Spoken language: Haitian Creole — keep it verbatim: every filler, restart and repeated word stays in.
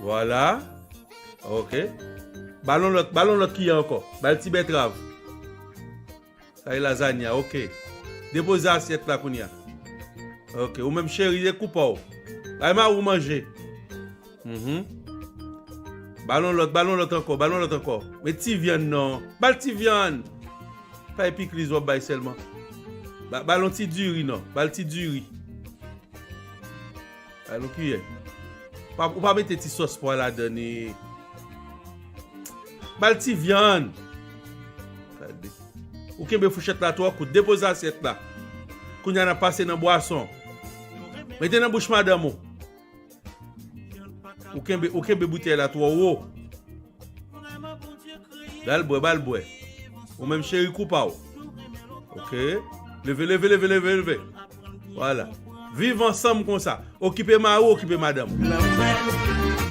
Vwala. Ok. Ba l yon lòt, ba l yon lòt kiyè ankò. Ba l ti bètrav. Sa e lazanya, ok. Depoze asyèt la kounye a. Ok, ou menm cheri, e koup ou. Bay mari w manje. Mhm. Ba l yon lòt, ba l yon lòt ankò, ba l yon lòt ankò. Men ti vyann non. Ba l ti vyann. Pa e pikliz w ap bay sèlman. Ba, ba l yon ti diri non. Ba l ti diri. Ba l yon kiyè. Pa, ou pa mete ti sòs pwa ladan ni. Ba l ti vyann. Gade. Ou kenbe fouchèt la twò kout. Depoze asyèt la. Kounye a n ap pase nan bwason. Mete nan bouch madanm ou. Ou kenbe, ou kenbe boutèy la twò wo. Ba l bwè, ba l bwè. Ou menm cheri koup ou. Ok. Leve, leve, leve, leve, leve. Vwala. Viv ansanm konsa. Okipe mari w, okipe madanm ou.